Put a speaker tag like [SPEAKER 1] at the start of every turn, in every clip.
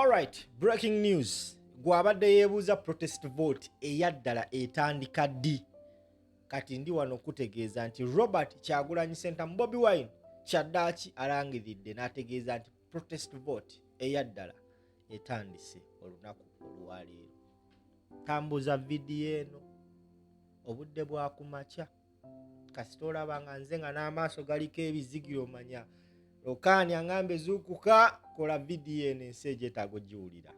[SPEAKER 1] Alright, breaking news. Gwabadde yeebuuza protest vote eyaddala etandika ddi? Kati ndi wano okutegeeza nti Robert Kyagulanyi Ssentamu Bobi Wine kyaddaaki alangiridde n'ategeeza nti protest vote eyaddala etandise olunaku olwaleero. Tambuza vidiyo eno obudde bwa kumakya, kasita olaba nga nze nga n'amaaso galiko ebizigiro, omanya Lokaani angambe zuukuka, kola vidiyo eno, ensi egyetaaga ogiwulira.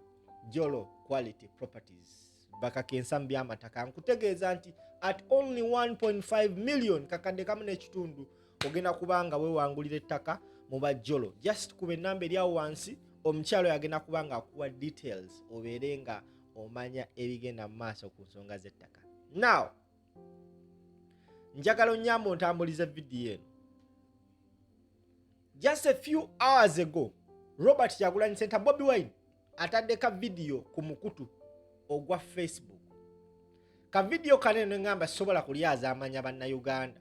[SPEAKER 1] Jolo Quality Properties bakakensa mu by'amataka, nkutegeeza nti at only 1.5 million, kakadde kamu n'ekitundu, ogenda kuba nga weewangulira ettaka mu bajjolo. Just kuba enamba eri awo wansi, omukyalo yagenda kuba nga akuwa details, obeere nga omanya ebigenda mu maaso ku nsonga z'ettaka. Now njagala onyamba ontambulize vidiyo eno. Just a few hours ago, Robert Kyagulanyi Ssentamu Bobi Wine atadde ka vidiyo ku mukutu ogwa Facebook. Ka vidiyo kanene neŋŋamba sobola kulyaza amanya, bannayuganda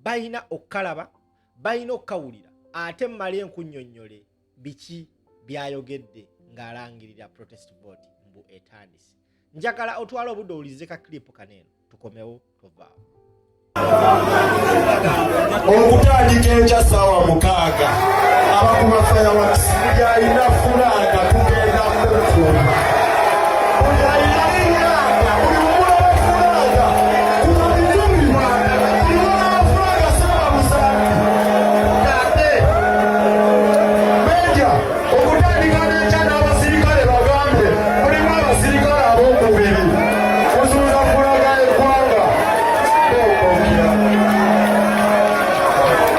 [SPEAKER 1] balina okukalaba, balina okukawulira, ate mmale enkunnyonnyole biki byayogedde ng'alangirira protest vote mbu etandise. Njagala otwale obudde owulirize ka clip kaneeno, tukomewo, tovaawo.
[SPEAKER 2] Okutandika enkya ssaawa 6, abakuba fireworks, buli alina flag tugenda kukuba. Buli alina flag, buli mulaba flag, kuba bitumi, buli mulaba flag saba musanvu ate meja. Okutandika n'enkya, n'abasirikale bagambe, mulimu abasirikale ab'omubiri kuzuuza flag y'eggwanga okwongera.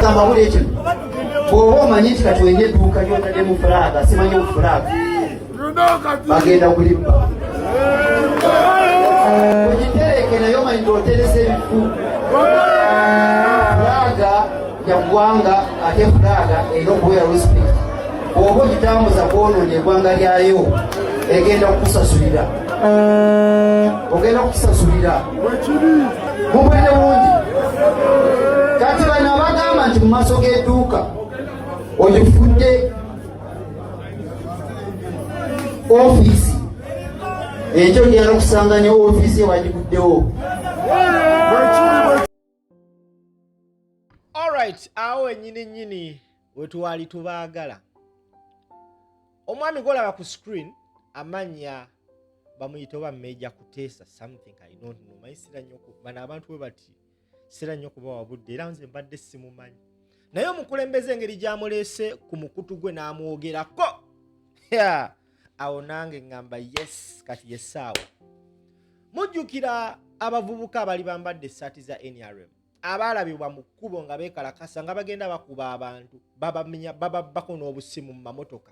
[SPEAKER 3] Amawulire kino, bw'oba omanyi nti kati olina edduuka lyotaddemu flag, simanyi flag bagenda kulibba, ogitereke, naye omanyi nti oteresa ebifu. Flag ya ggwanga, ate flag erina okubeera respect. Bw'oba ogitambuza kwonoona eggwanga lyayo, egenda kukusasulira, ogenda kukisasulira. Mubwene bungi kati bano abagamba nti mu maaso g'edduuka ogifudde ofiisi, ekyo genda okusanga ne ofiisi ewagiguddewo.
[SPEAKER 1] Alright, awo wenyini nyini wetwali tubaagala. Omwami gwolaba ku screen, amanya bamuyita oba Meja Kuteesa something, I don't know. Manyi sira nnyo bano abantu bwe bati, sira nnyo kubawa budde, era nze mbadde simumanyi, naye omukulembeze engeri gy'amuleese ku mukutu gwe n'amwogerako, yeah, awo nange ŋŋamba yes, kati yessaawa. Mujjukira abavubuka abali bambadde essaati za NRM abaalabibwa mu kkubo nga beekalakasa, nga bagenda bakuba abantu, babamenya, bababbako n'obusimu mu mamotoka?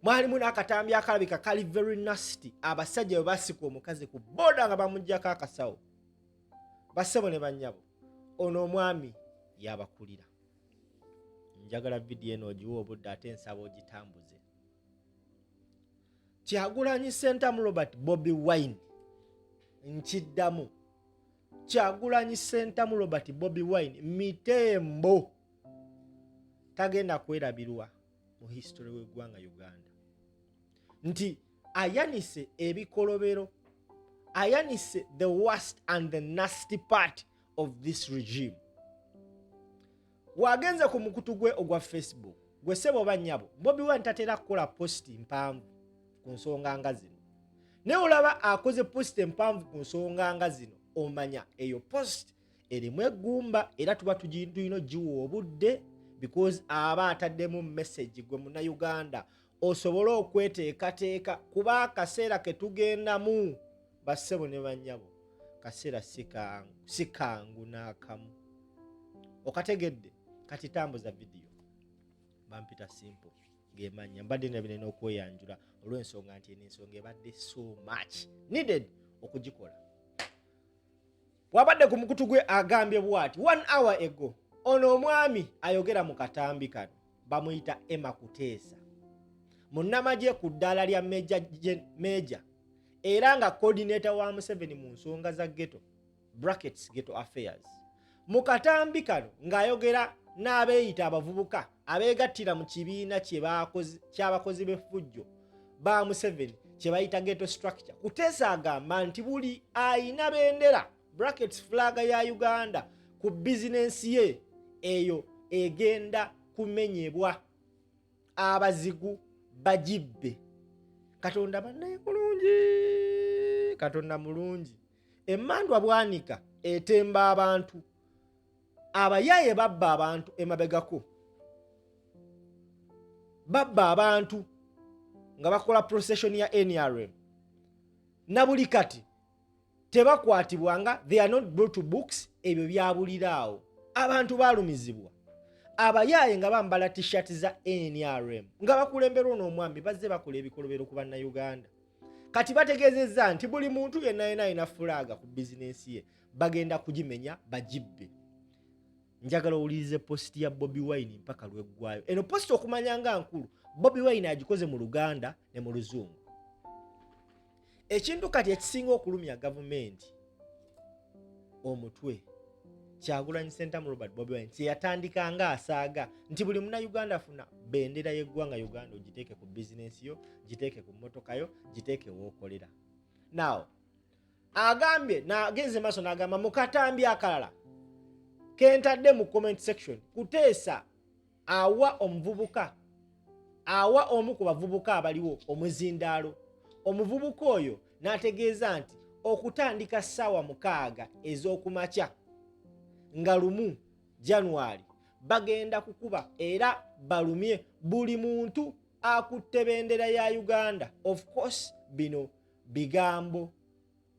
[SPEAKER 1] Mwalimu n'akatambi akalabika kali very nasty, abasajja bwe basika omukazi ku boda nga bamugjako akasawo. Bassebo ne bannyabo, ono omwami yabakulira. Njagala vidiyo eno ogiwa obudde, ate nsaba ogitambuze. Kyagulanyi Ssentamu Robert Bobi Wine, nkiddamu, Kyagulanyi Ssentamu Robert Bobi Wine mitembo tagenda kwerabirwa mu history w'eggwanga Uganda nti ayanise ebikolobero, ayanise the worst and the nasty part of this regime. Wagenze ku mukutu gwe ogwa Facebook, gwe ssebo oba nnyabo, Bobi Wine tatera kukola post mpanvu ku nsonga nga zino, naye olaba akoze post empanvu ku nsonga nga zino, omanya eyo post erimu eggumba, era tuba tulina ogiwa obudde because aba ataddemu message gwe Munnayuganda osobole okweteekateeka, kuba akaseera ke tugendamu, bassebo ne bannyabo, kaseera si kangu n'akamu. Okategedde? Kati tambuza vidiyo. Bampita Simple gemanya, mbadde nabine n'okweyanjula olw'ensonga nti eno ensonga ebadde so much needed okugikola. Bw'abadde ku mukutu gwe agambye bw'ati one hour ago. Ono omwami ayogera mu katambi kano bamuyita Emma Kuteesa, munnamagye ku ddaala lya meja, era nga coordinator wa Museveni mu nsonga za ghetto, brackets ghetto affairs. Mu katambi kano ng'ayogera n'abeeyita abavubuka abeegattira mu kibiina ky'abakozi b'effujjo ba Museveni kye bayita ghetto structure. Kuteesa agamba nti buli ayina bendera, brackets flag ya Uganda, ku bizinensi ye eyo egenda kumenyebwa, abazigu bagibbe. Katonda bannaye mulungi, Katonda mulungi. Emmandwa Bwanika etemba abantu, abayaaye babba abantu emabegako, babba abantu nga bakola procession ya NRM, na buli kati tebakwatibwanga, they are not brought to books. Ebyo byabuliraawo, abantu balumizibwa abayaaye nga bambala T-shirt za NRM nga bakulemberwa n'omwami, bazze bakola ebikolobero ku Bannayuganda. Kati bategeezezza nti buli muntu yenna yena alina flag ku bizinensi ye bagenda kugimenya bagibbe. Njagala owulirize post ya Bobi Wine mpaka lweggwayo. Eno post okumanya nga nkulu, Bobi Wine agikoze mu Luganda ne mu Luzungu. Ekintu kati ekisinga okulumya gavumenti omutwe, Kyagulanyi Sentamu Robert Bobi Wine kyeyatandika nga asaaga nti buli Munauganda afuna bendera y'eggwanga Uganda, ogiteeke ku bizinensi yo, giteeke ku mmotoka yo, giteeke wookolera. Now agambye, nagenze maaso n'agamba mu katambi akalala kentadde mu comment section, Kuteesa awa omuvubuka, awa omu ku bavubuka abaliwo omuzindaalo. Omuvubuka oyo n'ategeeza nti okutandika ssaawa 6 ez'okumakya nga 1 January bagenda kukuba era balumye buli muntu akutte bendera ya Uganda. Of course bino bigambo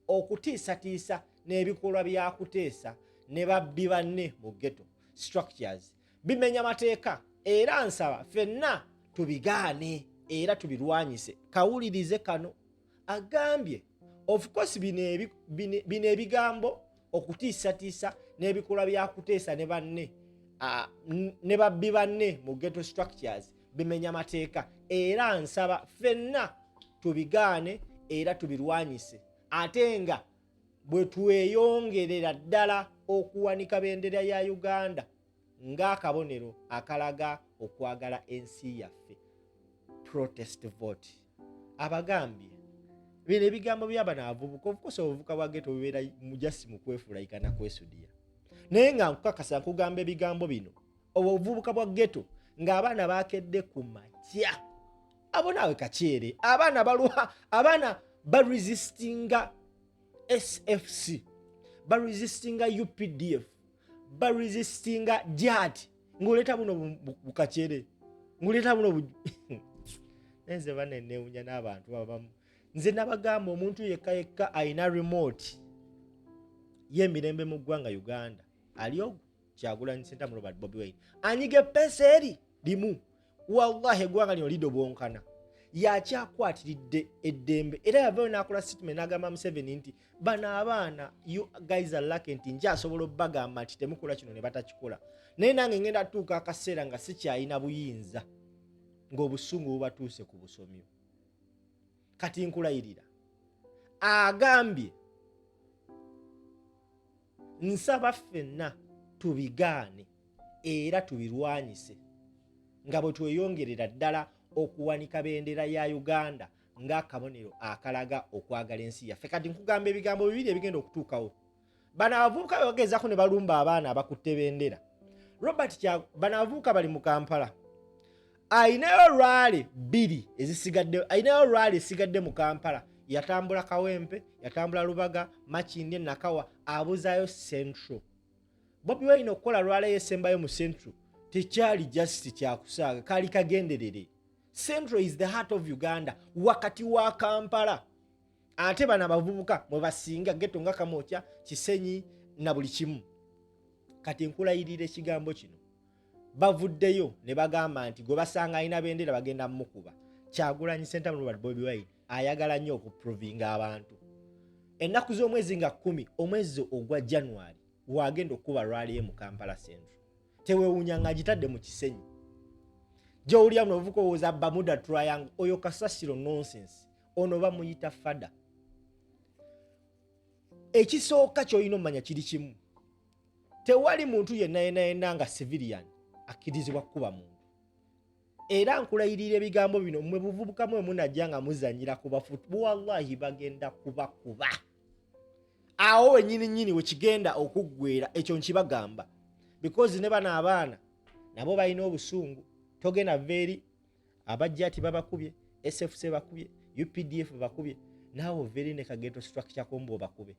[SPEAKER 1] okutiisatiisa n'ebikolwa bya Kuteesa ne babbi banne mu ghetto structures bimenya mateeka, era nsaba ffenna tubigaane era tubirwanyise. Kawulirize kano agambye, of course bino ebigambo okutiisatiisa n'ebikolwa bya Kuteesa ne banne, ne babbi banne mu ghetto structures bimenya mateeka, era nsaba ffenna tubigaane era tubirwanyise, ate nga bwe tweyongerera ddala okuwanika bendera ya Uganda ng'akabonero akalaga okwagala ensi yaffe. Protest vote. Abagambye bino ebigambo byabano abavubuka. Of course obuvubuka bwa ghetto bubeera mujasi mu kwefulayika nakwesudiya, naye nga nkukakasa nkugamba ebigambo bino, obuvubuka bwa ghetto ng'abaana bakedde ku makya, abo naawe kakyere, abaana balwa, abaana baresistinga SFC, baresistinga UPDF, baresistinga jat, ng'oleeta buno bukakyere, ng'oleeta buno nze banenewunya n'abantu abamu. Nze nabagamba, omuntu yekka yekka alina remote y'emirembe mu ggwanga Uganda ali ogwo Kyagulanyi Sentamu Robert Bobi Wine. Anyiga eppeesa eri limu, wallahi eggwanga lino lidobonkana. Yakyakwatiridde eddembe, era yavayo n'akola statement n'agamba Museveni nti bano abaana, you guys are lucky nti nkyasobola obbagamba nti temukola kino ne batakikola, naye nange ngenda tuuka akaseera nga sikyalina buyinza, ng'obusungu bubatuuse ku busomyo. Kati nkulayirira, agambye nsaba ffenna tubigaane era tubirwanyise nga bwe tweyongerera ddala okuwanika bendera ya Uganda ng'akabonero akalaga okwagala ensi yaffe. Kati nkugamba ebigambo bibiri ebigenda okutuukawo. Bano abavubuka bwe bagezaako ne balumba abaana abakutte bendera, Robert, bano abavubuka bali mu Kampala, ayinayo rally bbiri ezisigadde, ayinayo rally esigadde mu Kampala. Yatambula Kawempe, yatambula Lubaga, Makindye, Nakawa, abuzaayo Central. Bobi Wine okukola rally yesembayo mu Central tekyali just kyakusaaga, kaali kagenderere. Central is the heart of Uganda, wakati wa Kampala, ate bano abavubuka mwe basinga ghetto nga Kamwokya, Kisenyi na buli kimu. Kati nkulayirira ekigambo kino, bavuddeyo ne bagamba nti gwe basanga alina bendera bagenda mukuba. Kyagulanyi Sentamu Robert Bobi Wine ayagala nnyo okuprovinga abantu. Ennaku z'omwezi nga 10 omwezi ogwa January wagenda okukuba rally ye mu Kampala Central. Tewewuunya nga agitadde mu Kisenyi gyowulira muno obuvuka owooza Bermuda Triangle. Oyo kasasiro, nonsense. Ono bamuyita fada. Ekisooka kyolina omumanya kiri kimu, tewali muntu yenna yenna yenna nga civilian Akkirizibwa kukuba muntu. Era nkulayirira ebigambo bino, mwe buvubuka mwe munajja nga muzanyira ku bafu, wallahi bagenda kubakuba. Awo wenyini nyini wekigenda okuggwera, ekyo nkibagamba, because ne bano abaana nabo balina obusungu. Togenda veeri abajja ati babakubye, SFC bakubye, UPDF bakubye, naawe oveeri ne kageto structure kombo obakube.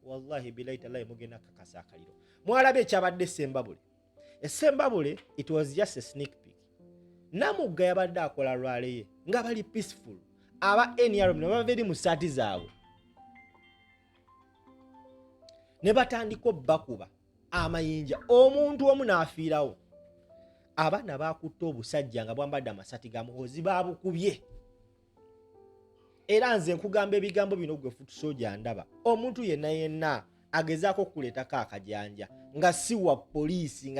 [SPEAKER 1] Wallahi bilahi talahi mugenda kakasa akaliro. Mwalabye ekyabadde Sembabule. Esembabule it was just a sneak peek. Namugga yabadde akola lwale ye nga bali peaceful, aba NRM ne bava eri mu saati zaabwe ne batandika obbakuba amayinja, omuntu omu n'afiirawo. Abaana bakutte obusajja nga bwambadde amasaati ga Muhoozi, baabukubye. Era nze nkugamba ebigambo bino, gwe futusoja ndaba omuntu yenna yenna agezaako okukuleetako akajanja nga si wa poliisi,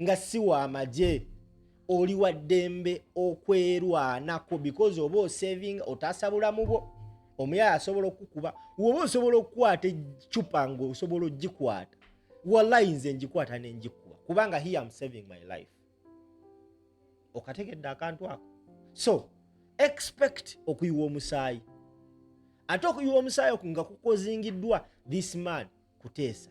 [SPEAKER 1] nga si wa amagye, oli wa ddembe okwerwanako, because oba osavinga, otaasa bulamu bwo. Omuyaye asobola okukuba, woba osobola okukwata ecupa ng'osobola ogikwata, wallahi nze ngikwata nengikuba, kubanga here am saving my life. Okategedde akantu ako? So expect okuyiwa omusaayi, ate okuyiwa omusaayi okwo nga kukozingiddwa this man Kuteesa,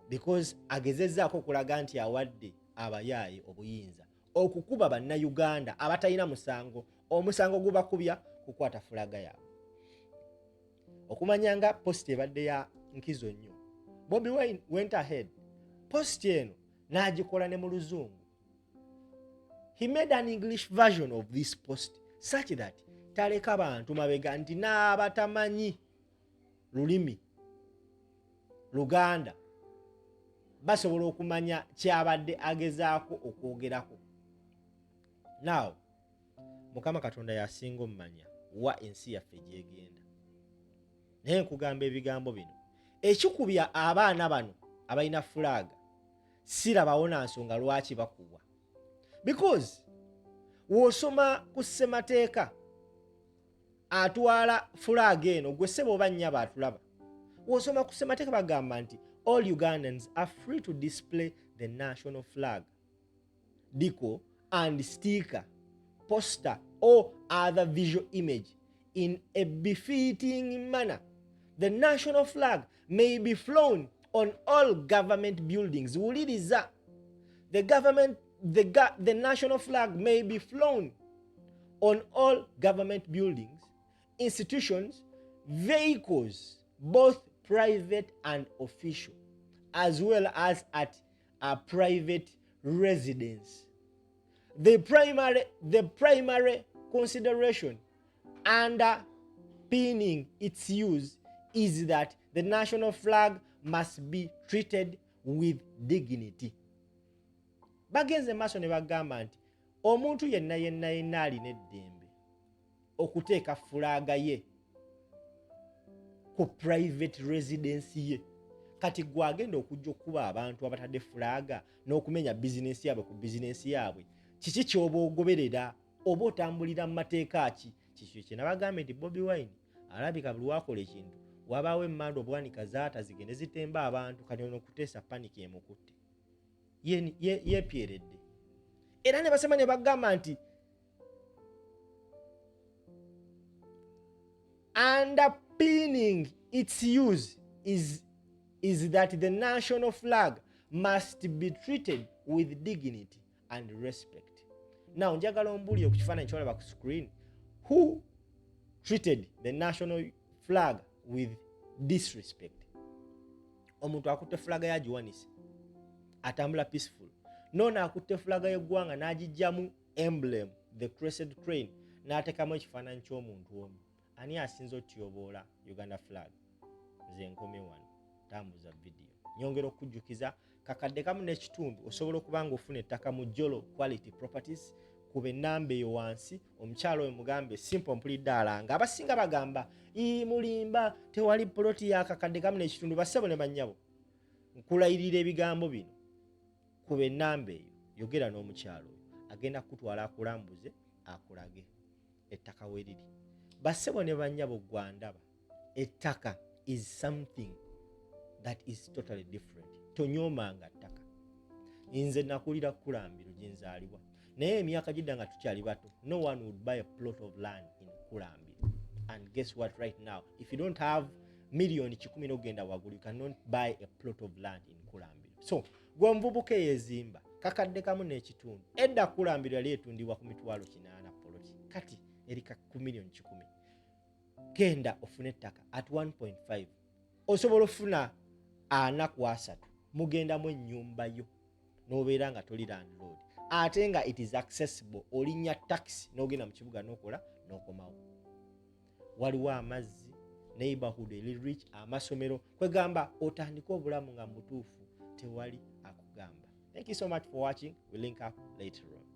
[SPEAKER 1] because agezezzaako okulaga nti awadde abayaaye obuyinza okukuba Bannayuganda abatalina musango. Omusango gubakubya kukwata fulaga yaabwe. Okumanya nga post ebadde ya nkizo nnyo, Bobi Wine went ahead, post eno n'agikola ne mu Luzungu. He made an English version of this post such that taleka bantu mabega, nti n'abatamanyi lulimi Luganda basobola okumanya kyabadde agezaako okwogerako. Now Mukama Katonda yasinga omumanya wa ensi yaffe gyegenda, naye nkugamba ebigambo bino, ekikubya abaana bano abalina fulaaga sirabawo na nsonga lwaki bakubwa, because w'osoma ku ssemateeka atwala fulaaga eno, gwe ssebo oba nnyabo atulaba, w'osoma ku ssemateeka bagamba nti all Ugandans are free to display the national flag, decal and sticker, poster or other visual image in a befitting manner. The national flag may be flown on all government buildings. Wuliriza, the national flag may be flown on all government buildings, institutions, vehicles, both private and official, as well as at a private residence. The primary consideration underpinning its use is that the national flag must be treated with dignity. Bagenze maaso ne bagamba nti omuntu yenna yenna yenna alina eddembe okuteeka fulaaga ye ku private residence ye. Kati gwe agenda okujja okukuba abantu abatadde fulaaga n'okumenya bizinensi yaabwe ku bizinensi yaabwe, kiki kyoba ogoberera oba otambulira mu mateeka ki? Kikyo kye nabagambye nti Bobi Wine alabika buli wakola ekintu wabaawo emmanda obwanika zaata zigende zitemba abantu. Kati ono Kuteesa panic emukutte, yeepyeredde. Era ne basema ne bagamba nti underpinning its use is that the national flag must be treated with dignity and respect. Now njagala ombuulire ku kifaananyi kyolaba ku screen, who treated the national flag with disrespect? Omuntu akutte fulaga yagiwanise atambula peaceful, noono akutte fulaga y'eggwanga n'agijjamu emblem, the crested crane, n'ateekamu ekifaananyi ky'omuntu omu. Ani asinze otyoboola Uganda flag? Nze nkomye wano, tambuza vidiyo. Nyongera okujjukiza, 1.5 kakadde osobola okuba nga ofuna ettaka mu Jolo Quality Properties. Kuba ennamba eyo wansi, omukyalo oyo mugambe simple mpulidde alanga. Abasinga bagamba mulimba, tewali poloti ya 1.5 kakadde. Bassebo ne bannyabo, nkulayirira ebigambo bino, kuba ennamba eyo, yogera n'omukyalo oyo, agenda kukutwala akulambuze, akulage ettaka we riri. Bassebo ne bannyabo, gwandaba, ettaka is something that is totally different. Tonyoomanga ttaka. Nze nakulira Kulambiro gyenzaalibwa, naye emyaka gidda nga tukyali bato, no one would buy a plot of land in Kulambiro. And guess what? Right now, if you don't have 100 million n'ogenda waggulu, you cannot buy a plot of land in Kulambiro. So gwe omuvubuka eyezimba 1.5 kakadde, edda Kulambiro yali etundibwa ku 800,000 poloti, kati eri ku 100 million. Genda ofune ettaka at 1.5, osobola ofuna 43, mugendamu ennyumba yo n'obeera nga toli landlord, ate nga it is accessible. Olinnya taxi n'ogenda mu kibuga n'okola n'okomawo. Waliwo amazzi, neighborhood eri rich, amasomero. Kwegamba otandike obulamu nga mutuufu, tewali akugamba. Thank you so much for watching. We link up later on.